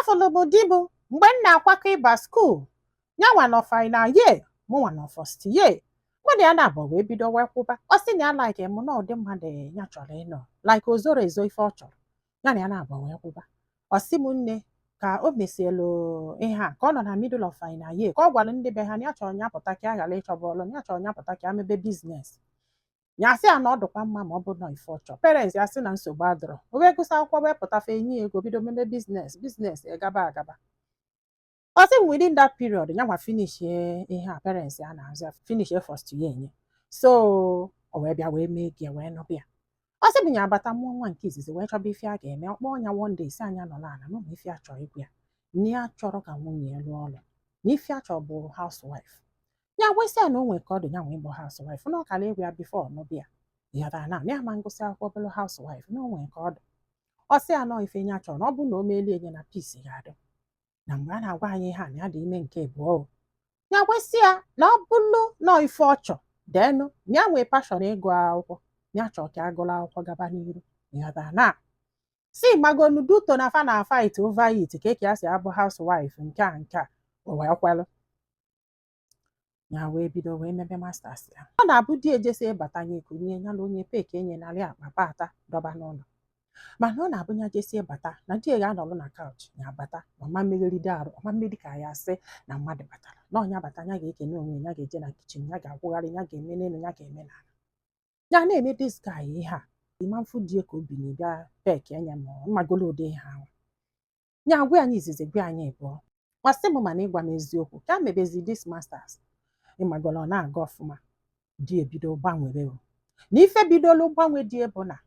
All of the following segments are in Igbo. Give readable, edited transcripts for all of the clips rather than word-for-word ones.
Afụlụ m di m mgbe m na-akwakọ ịba school. Ya nwa nọ final year, mụnwa nọ first year. Mụ na ya na-abụ wee bido wee kwụba. Ọ sị na ya like mụ na ụdị mmadụ ya chọrọ ịnọ, like o zoro ezo ife ọ chọrọ. Ya na ya na-abụ wee kwụba. Ọ sị m nne, ka o mesielu ihe a, ka ọ nọ na middle of final year, ka ọ gwara ndị be ha na ya chọrọ ya pụta ka ya ghara ịchọba ọlụ, na ya chọrọ ya pụta ka ya mebe business. Ya sị ya na ọ dịkwa mma ma ọ bụ nọ ife ọ chọrọ. Parents ya sị na nsogbu adọrọ. O wee gụsị akwụkwọ wee pụta, fe enye ya ego, bido mebe business. Business gaba agaba. Ọ sị m, within that period ya nwa finish ihe a parents ya na-azụ ya, finish first year enye. So o wee bịa wee mee gị wee nụbịa. Ọ sị m, ya abata mụọ nwa nke izizi, wee chọba ife a ga-eme. Ọ kpọọ ya one day, sị anya nọrọ ala na ụmụ ife a chọrọ ịgwa ya, na ya chọrọ ka nwunye ya lụọ ọlụ, na ife a chọrọ bụ housewife. Ya gwesị ya na o nwere ka ọ dị ya nwa ịbụ housewife, na ọ kara ịgwa ya before nụbịa ya na na ya ma ngụsị akwụkwọ bụrụ housewife, na o nwere ka ọ dị. Ọ sị ya nọọ ife ya chọrọ, na ọ bụ na o melie enye na peace ga-adị. Na mgbe a na-agwa anyị ihe a, na ya dị ime nke abụọ o. Ya gwesị ya na ọ bụrụ nọọ ife ọ chọ denụ, na ya nwee passion ịgụ akwụkwọ, na ya chọrọ ka a gụrụ akwụkwọ gaba n'iru. Ịghọtara na si magonu duto na fa na fight over it, ka eke ya si abụ housewife nke a o wee kwelụ. Ya wee bido wee mebe masters ya. Ọ na-abụ di ejesi ịbata, ya ekunye ya na onye peke enye narị akpa pata dọba n'ụlọ. Mana ọ na-abụ ya jesi ịbata, na di ya ga-anọrọ na couch, ya bata, ọma mmegheride arụ, ọma mmeri ka ya sị na mmadụ batara na ọnya bata. Ya ga-ekene onwe ya, ga-eje na kitchen, ya ga-akwụgharị, ya ga-eme n'elu, ya ga-eme n'ala. Ya na-eme this guy ihe a ịma mfu die ka obi na bịa pek anya ma mmagolo ụdị ihe ahụ. Ya gwa anyị izizi, gwa anyị abụọ. Ọ sị m, mana ịgwa m eziokwu, ka mebezi this masters, ịmagolo, ọ na-aga ọfụma, di ebido gbanwere o. Na ife bidolu gbanwe di bụ na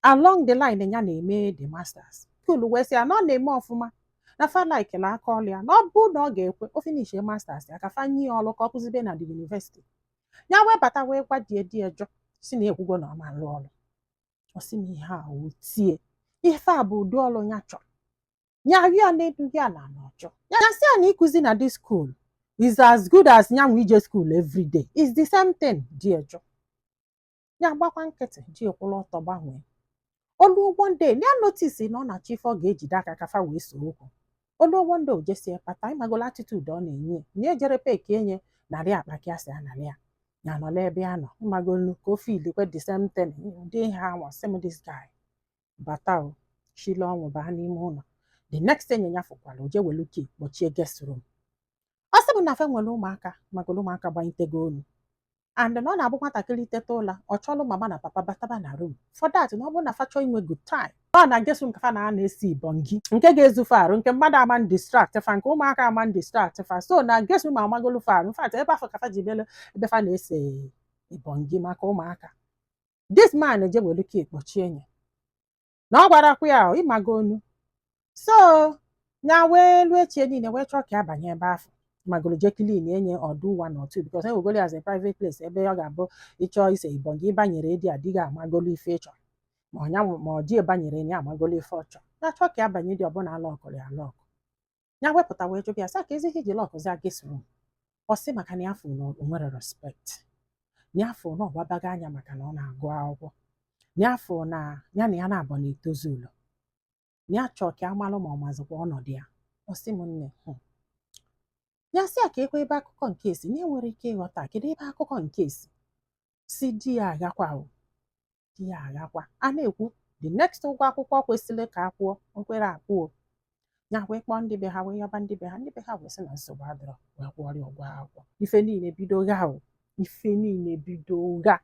along the line ya na-eme the masters, school wee sị ya na ọ na-eme ọfụma, na fa like la aka ọlụ ya, na ọ bụ na ọ ga-ekwe o finish masters ya, ka fa nye ya ọlụ ka ọ kụzibe na the university. Ya wee bata wee gwa die, die jụ, si na ekwugo na ọ ma alụ ọlụ. Ọ sị m, ihe a o tie ife a bụ ụdị ọlụ ya chọrọ. Ya rịọ n'elu ya na n'ọjọ ya, sị ya na ịkụzi na this school is as good as nyanwa ije school every day, is the same thing. Di ejụ. Ya gbakwa nkịtị. Di ekwụla ọtọ gbanwee olu. One day ya notice na ọ na-achọ ife ọ ga-ejide aka kafa wee so okwu olu. One day o jesie kpata, ịmagolo attitude ọ na-enye na ejere peki enye narị akpa ka ya si anarị ya, ya nọ n'ebe ya nọ, ịmagolu ka o filikwe the same thing, ụdị ihe anwa. Sị m, this guy bata, o shile ọnwụ baa n'ime ụlọ. The next thing ya fụkwara, o jee welu key kpọchie guest room. Ọ sị m na fe nwere ụmụaka, magolo ụmụaka gbanyetego olu, and na ọ na-abụ nwatakịrị teta ụla, ọ chọlụ mama na papa bataba na room for that, na ọ bụrụ na fa chọọ inwe good time, ọ na guest room ka fa na na-esi ibongi nke ga-ezufe arụ, nke mmadụ ama distract fa, nke ụmụaka ama distract fa. So na guest room amagolu fa arụ. In fact, ebe afọ ka fa ji belu ebe fa na-ese ibongi maka ụmụaka. This man je welu key kpọchie ya, na ọ gwarakwa ya ịmago onu. So ya wee lụọ echie niile, wee chọọ ka ya banye ebe afọ, magolo je clean enye ọdụ one or two, because enwegolo as a private place ebe ọ ga-abụ ịchọọ ise ibongi, ịbanyere dị adịghị amagolo ife ịchọ ma ọnya ma ọ dị ebanyere ya amagolo ife ọ chọrọ. Ya chọọ ka ya banye dị ọbụla, alọkụrụ ya lock. Ya wepụta wee jụbịa, sị ka ezi ihe iji lockụzi guest room. Ọ sị maka na ya fụ na o nwere respect, na ya fụ na ọ gbabago anya maka na ọ na-agụ akwụkwọ, na ya fụ na ya na ya na-abọ na-etozu ụlọ, na ya chọọ ka amalụ ma ọ mazikwa ọnọdụ ya. Ọ sị m nne, Ya sị ya ka ekwe ebe akụkọ nke esi na enwere ike ịghọta kedu ebe akụkọ nke esi si di ya agakwa o di ya agakwa. A na-ekwu the next ụgwọ akwụkwọ kwesịrị ka akwụọ, o kwere akwụ o. Ya wee kpọọ ndị be ha, wee yọba ndị be ha. Ndị be ha wee sị na nsogbu adịrọ, wee kwụọrọ ya ụgwọ akwụkwọ. Ife niile bido gha o, ife niile bido gha.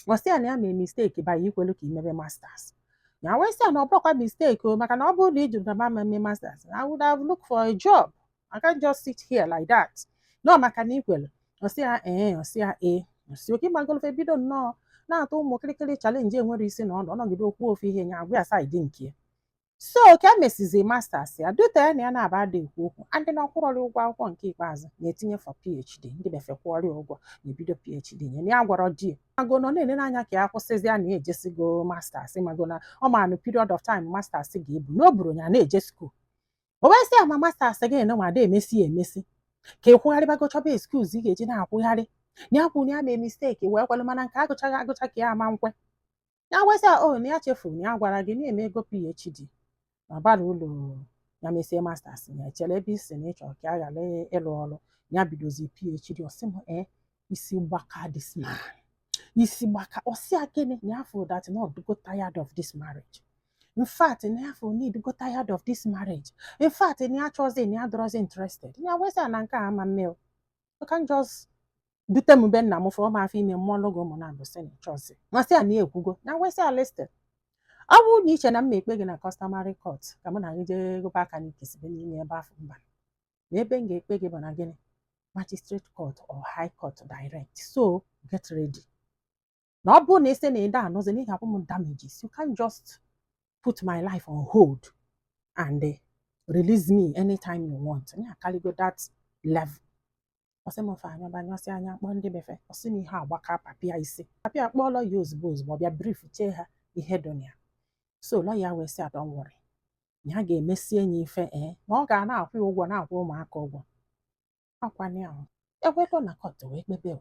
Ọ sị ya na ya mee mistake ba ikwelu ka imebe masters. Ya wee sị ya na ọ bụrụkwa mistake o, maka na ọ bụrụ na ị jụrụ na mama eme masters, I would have looked for a job. I can't just sit here like that. No, maka na ikwelu. Ọ sị ya ee. Ọ sị ya ee. Ọ sị oke ịgbagolofe bido nnọọ na-atụ ụmụ kịrịkịrị challenge enwere isi na ọnụ ọnọgide okwu ofu ihe, ya agwa ya side nke ya. So ka e mesizi masters ya, dute ya na ya na-aba ada ekwu okwu andị na ọkwụrọrị ụgwọ akwụkwọ nke ikpeazụ na-etinye for PhD. Ndị befe kwụọrị ụgwọ na-ebido PhD ya, na ya gwọrọ di mago nọ na-enene anya ka ya kwụsịzi ya na ya ejesigo masters, mago na ọ ma period of time masters ga-ebu na o buru ya na-eje school. O wee sị ya ma masters gị na nwada emesi ya emesi ka ị kwụgharịbago, chọba excuse ị ga-eji na-akwụgharị na ya kwuru na ya mee mistake wee kwelụ, mana nke agụchaghị agụcha ka ya ama nkwe. Ya wee sị ya o na ya chefuru na ya gwara gị na-eme ego PhD na ọ bara ụlọ. Ya mesie masters ya, echere ebe isi na ịchọ ka a ghara ịlụ ọrụ. Ya bidozi PhD. Ọsị m, ee, isi gbaka this man, isi gbaka. Ọsị a, gịnị na afọ that na ọdụgo tired of this marriage. In fact, na afọ need go tired of this marriage. In fact, na ya chọzi, na ya dọrọzi interested. Ya wesị na nke a ama mme o. You can just dute m be nna m fọọ m afọ ime mmụọ lụgo ụmụ na mbụ, sị na ịchọzi. Masị ya na ya ekwugo na wesị ya, listen, ọ bụrụ na iche na m ma ekpe gị na customary court ka mụ na gị jee gụba aka n'ikesibe n'ime ebe afọ, mba, na ebe m ga-ekpe gị bụ na gịnị, magistrate court or high court direct. So get ready, na ọ bụrụ na ị sị na ịda anụzi, na ị ga-akwụ m damages. You can't just put my life on hold and release me anytime you want. Ya akaligo that level. Ọsị m fe anya banyọsị anya kpọọ ndị befe. Ọsị na ihe agbaka papịa isi papịa, kpọọ lọya ozugbo ozugbo, ọ bịa brief chee ha ihe dị na ya. So lọya wee sị, don't worry, ya ga-emesi enyi ife, ee, na ọ ga na-akwụ ya ụgwọ, na-akwụ ụmụaka ụgwọ ọkwana ya. Ewelu na court wee kpebe o.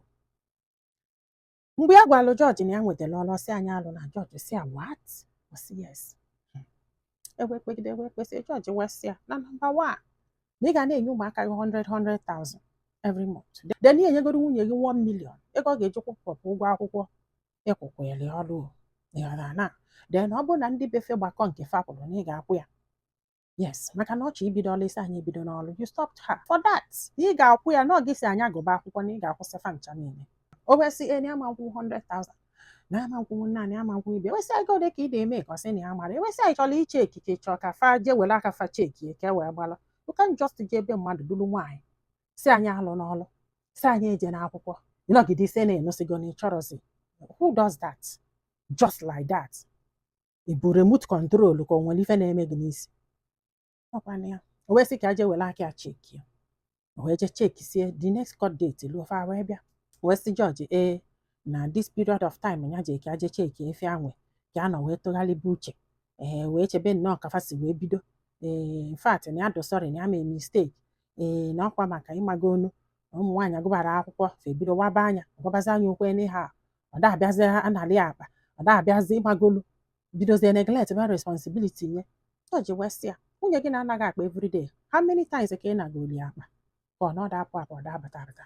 Mgbe ya gwalụ jọji na ya nwetara ọrụ, ọsị anyị alụ na jọji si ya, "What?" Ọ sị yes. Ewe kpegide, ewe kpesị, jọji wee sị ya na number one, na ị ga na-enye ụmụaka gị 100 100,000 every month. Then ị enyegoro nwunye gị 1 million, ego ọ ga-eji kwụpụpụ ụgwọ akwụkwọ ịkwụkwere ọrụ o. Ịghọtara na then ọ bụrụ na ndị befe gbakọ nke fa kwụrụ, na ị ga-akwụ ya. Yes, maka na ọ chọ ibido ọrụ, isi anyị ebido n'ọrụ. You stopped her for that, na ị ga-akwụ ya, na ọ gị si anya gụba akwụkwọ, na ị ga-akwụsị fa ncha niile. O wee sị e na ama nkwụ 100,000, na ama nkwụ nna, na ama nkwụ ibe. Wesị ego ole ka ị na-eme ka ọ sị na ya mara. Ewesị anyị chọrọ iche ekike, chọọ ka fa jee were aka fa chekie ka e wee gbalụ. You can just jee ebe mmadụ duru nwaanyị, si anyị alụ n'ọlụ, si anyị eje n'akwụkwọ, ịnọgide ise na ịnụsịgo na ịchọrọzi. Who does that just like that? Ị bụ remote control ka o nwere ife na-eme gị n'isi? Ọkwana ya. O wee sị ka jee were aka ya chekie. O wee jee chekisie. The next court date luo, fa wee bịa, wee sị jọji, ee, na this period of time ya jee ka jee chekie efe anwe ka a nọ wee tụgharịba uche, ee, wee chebe nnọọ ka fa si wee bido. Ee, in fact, na ya dụ sorry, na ya mee mistake, ee, na ọkwa maka ịmago onu na ụmụ nwaanyị agụbara akwụkwọ, fa ebido waba anya, gwabazi anya okwu n'ihe a. Ọ da-abịazi anarị akpa, ọ da-abịazi ịmagolu, bidozie neglect by responsibility nye. Jọji wee sị ya, nwunye gị na-anaghị akpa everyday, how many times ka ị na-agoli akpa ka ọ na ọ da-apụ apụ, ọ da-abata abata?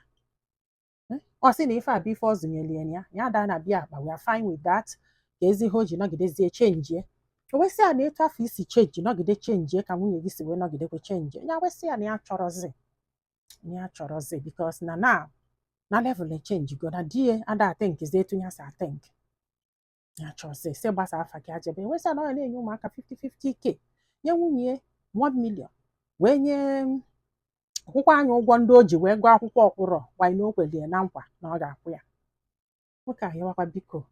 Ọ sị na ife a bụ ife ọ zụnyere ya, ya ya daa na bịa akpa. We are fine with that. Ka ezi ihe o ji nọgidezie chenjie. O wee sị ya na etu afọ isi change, nọgide chenjie, ka nwunye gị si wee nọgidekwe chenjie. Ya wee sị ya na ya chọrọzi, na ya chọrọzi, because na now na level change go, na di ya ada athinkzi etu ya si athink. Ya chọzi si gbasa afa ka ajebe. Wee sị ya na ọ ya na-enye ụmụaka 50-50K, nye nwunye 1 million, wee nye kwụkwa anya ụgwọ ndị o ji wee gụọ akwụkwọ ọkwụrọ gwanyị na o kwelie na nkwa na ọ ga-akwụ ya. Nwoke a yawakwa, biko,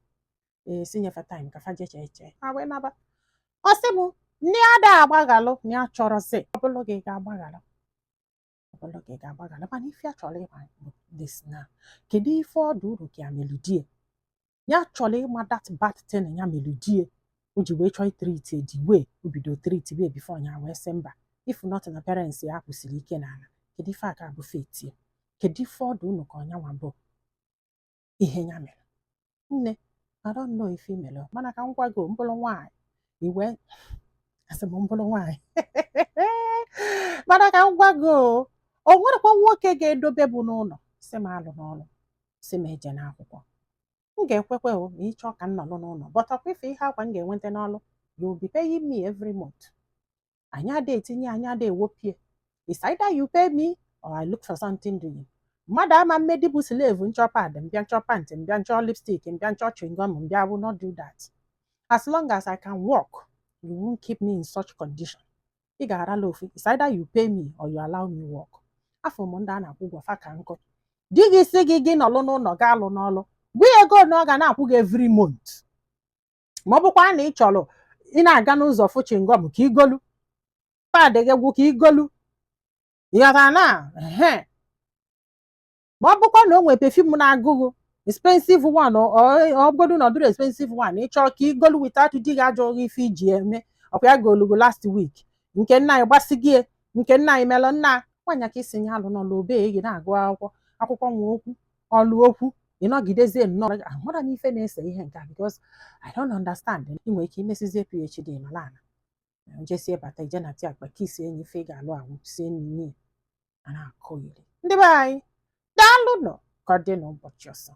ee, si nyefe time ka fa jee chee chee, ha wee naba. Ọ sị m nne ada agbaghalụ, na ya chọrọzi. Ọ bụlụ gị ga-agbaghalụ, ọ bụlụ gị ga-agbaghalụ, mana ife a chọrọ ịma bụ this na kedu ife ọ dị uru ka ya meludie? Ya chọrọ ịma that bad thing ya meludie o ji wee chọọ itreat the way o bido treat way before ya wee sị mba. If not, na parents ya kwụsịrị ike n'ala. Kedu ife a ka bụ fate ya? Kedu ife ọ dị unu ka ọnyanwa bụ ihe ya mere? Nne, I don't know ife i mere, mana ka m gwa gị, mbụrụ nwaanyị iwe asị m mbụrụ nwaanyị, mana ka m gwa gị, o nwerekwa nwoke ga-edobe bụ n'ụlọ si m alụ n'ọlụ, si m eje n'akwụkwọ. M ga-ekwekwe o ma ị chọọ ka m nọrọ n'ụlọ, but ọkwa ife ihe akwa m ga-enweta n'ọlụ, you will be paying me every month. Anyị ada etinye, anyị ada ewopie. It's either you pay me or I look for something doing. Mmadụ ama mmedi bụ slave. Nchọ pad mbịa, nchọ pant mbịa, nchọ lipstick mbịa, nchọ chewing gum mbịa. I will not do that. As long as I can work, you won't keep me in such condition. Ị ga-arala ofu. It's either you pay me or you allow me work. Afọ m ndị a na-akwụ ụgwọ fa ka nkụ. Di gị si gị gị nọlụ n'ụlọ, gaa alụ n'ọlụ, gwa ya ego na ọ ga na-akwụ gị every month. Ma ọ bụkwa na ị chọrọ ị na-aga n'ụzọ fụ chewing gum ka igolu, pad gị gwụ ka igolu, ịghọtara na ehe. Ma ọ bụkwa na o nwere perfume na-agụgụ, expensive one, ọ bụgodu na ọ dịrị expensive one, ị chọọ ka igolu without di gị ajụghị ife iji eme. Ọkwa ya golugo last week nke nna anyị gbasigie, nke nna anyị melụ nna nwaanyị ka isi nye alụ n'ọlụ obe gị na-agụ akwụkwọ, akwụkwọ nwe okwu ọlụ okwu. Ịnọgidezie nnọọ, amara m ife na-ese ihe nke a, because I don't understand. Ị nwere ike imesizie PhD nọla ala. Jesie bata, ije na ti akpa kisi enyi ife ị ga-alụ anwụ sie nri a na-akụ iri. Ndị be anyị, daalụ nọ ka ọ dị n'ụbọchị ọzọ.